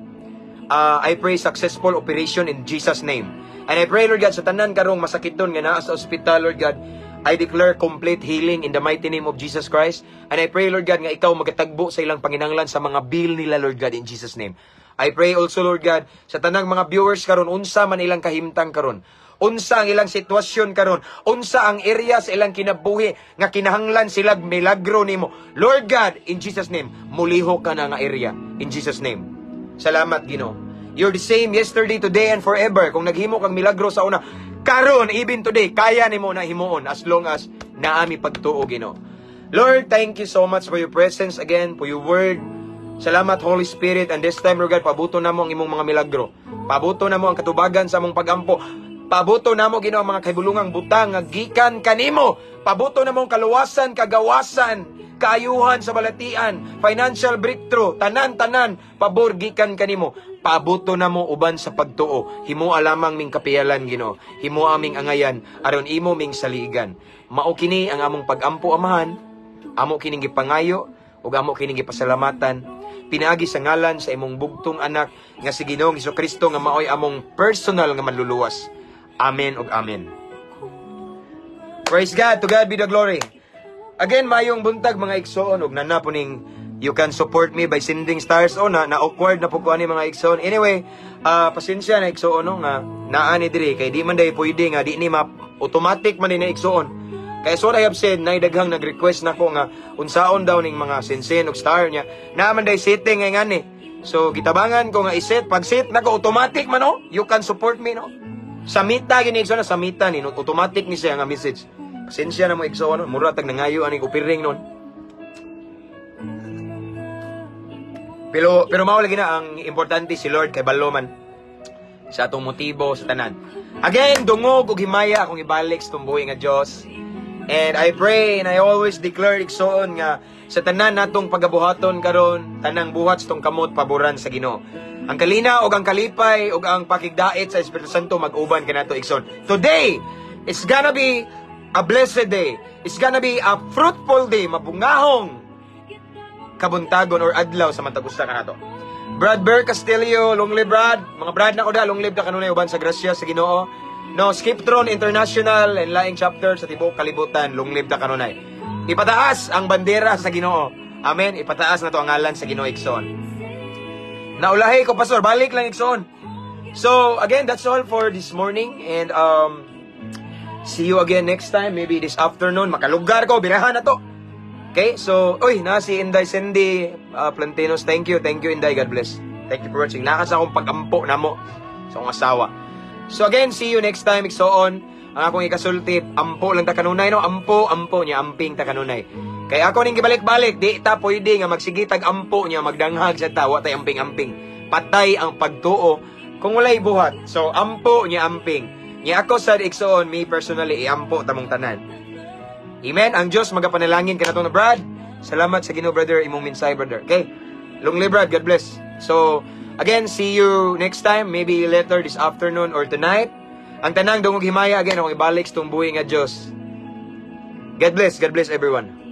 I pray successful operation in Jesus' name. And I pray, Lord God, sa tanan karong masakiton nga naa sa ospital, Lord God, I declare complete healing in the mighty name of Jesus Christ. And I pray, Lord God, nga ikaw magatagbo sa ilang panginanglan sa mga bill nila, Lord God, in Jesus' name. I pray also, Lord God, sa tanang mga viewers karon, unsa man ilang kahimtang karon, unsa ang ilang sitwasyon karon, unsa ang area sa ilang kinabuhi nga kinahanglan sila milagro nimo. Lord God, in Jesus' name, mulihok ka na nga area in Jesus' name. Salamat, Ginoo. You're the same yesterday, today, and forever. Kung naghimo kang milagro sa una, karon, even today, kaya nimo na himuon as long as naami pagtuo, Ginoo. Lord, thank you so much for your presence again, for your word. Salamat, Holy Spirit, and this time, Lord God, pabuto namo ang imong mga milagro. Pabuto namo ang katubagan sa among pagampo. Pabuto namo, Ginoo, ang mga kahibulungang butang nga gikan kanimo. Pabuto namo ang kaluwasan, kagawasan, kaayuhan sa balatian, financial breakthrough, tanan-tanan, pabor gikan kanimo. Pabuto namo uban sa pagtuo. Himoa lamang ming kapiyalan, Ginoo. Himoa ming angayan aron imo ming saligan. Mao kini ang among pagampo, Amahan. Amo kining gipangayo ug amo kining gipasalamatan pinaagi sa ngalan sa imong bugtong anak nga si Ginoong Kristo nga maoy among personal nga manluluwas. Amen ug amen. Praise God, to God be the glory. Again, mayong buntag, mga igsoon, ug nana po ning you can support me by sending stars. Oh, na awkward na po ko ani, mga igsoon. Anyway, pasensya na, igsoon, no, nga naa ni diri kay di man day pwede nga di ni ma automatic man ni na, igsoon. Kaya so I have said, na daghang nag-request nako nga unsaon daw ning mga sensen og star niya. Naa man day setting nga ngani. So gitabangan ko nga iset, pag set nako, automatic man oh. You can support me, no. Sa Meta gini, igsoon, sa Meta ni no, automatic ni siya nga message. Pasensya na mo, igsoon, no? Mura tag nangayo ani upiring nun. Pero mao lagi na ang importante, si Lord kay balo man sa atong motibo sa tanan. Again, dungog ug himaya akong ibalik sa tumbuhi nga Dios. And I pray and I always declare, igsoon, nga sa tanan natong pagabuhaton karon, tanang buhat sa tong kamot paboran sa Ginoo. Ang kalinaw ug ang kalipay ug ang pakigdait sa Espiritu Santo mag-uban kanato, igsoon. Today is gonna be a blessed day. It's gonna be a fruitful day, mabungahong kabuntagon or adlaw sa matag usa kanato. Brad Bear Castillo, long live, Brad. Mga Brad na ko da, long live da kanunay uban sa grasya sa Ginoo. No, Skiptron International and laing chapter sa tibuok kalibutan, long live da kanunay. Ipataas ang bandera sa Ginoo. Amen. Ipataas na to ang ngalan sa Ginoo, igsoon. Naulahi ko, pastor, balik lang, igsoon. So, again, that's all for this morning and see you again next time, maybe this afternoon. Makalugar ko, birahan na to. Okay, so, uy, na si Inday Cindy Plantinos. Thank you, Inday. God bless. Thank you for watching. Naka sa akong pag-ampo namo sa akong asawa. So again, see you next time, igsoon. Ang akong ikasulti, ampo lang ta kanunay, no? Ampo, ampo niya, amping ta kanunay. Kay ako ning gibalik-balik, di ta pwede nga magsigitag ampo niya, magdanghag sa ta, wa tay amping-amping. Patay ang pagtuo kung walay buhat. So, ampo niya, amping. Nya ako sad, igsoon, me personally, iampo tamong tanan. Amen. Ang Diyos magapanalangin kanato na, Brad. Salamat sa Ginoo, brother, imong mensahe, brother. Okay? Long live, Brad. God bless. So, again, see you next time, maybe later this afternoon or tonight. Ang tanang dungog himaya, again, akong ibalik sa buhi nga Diyos. God bless. God bless everyone.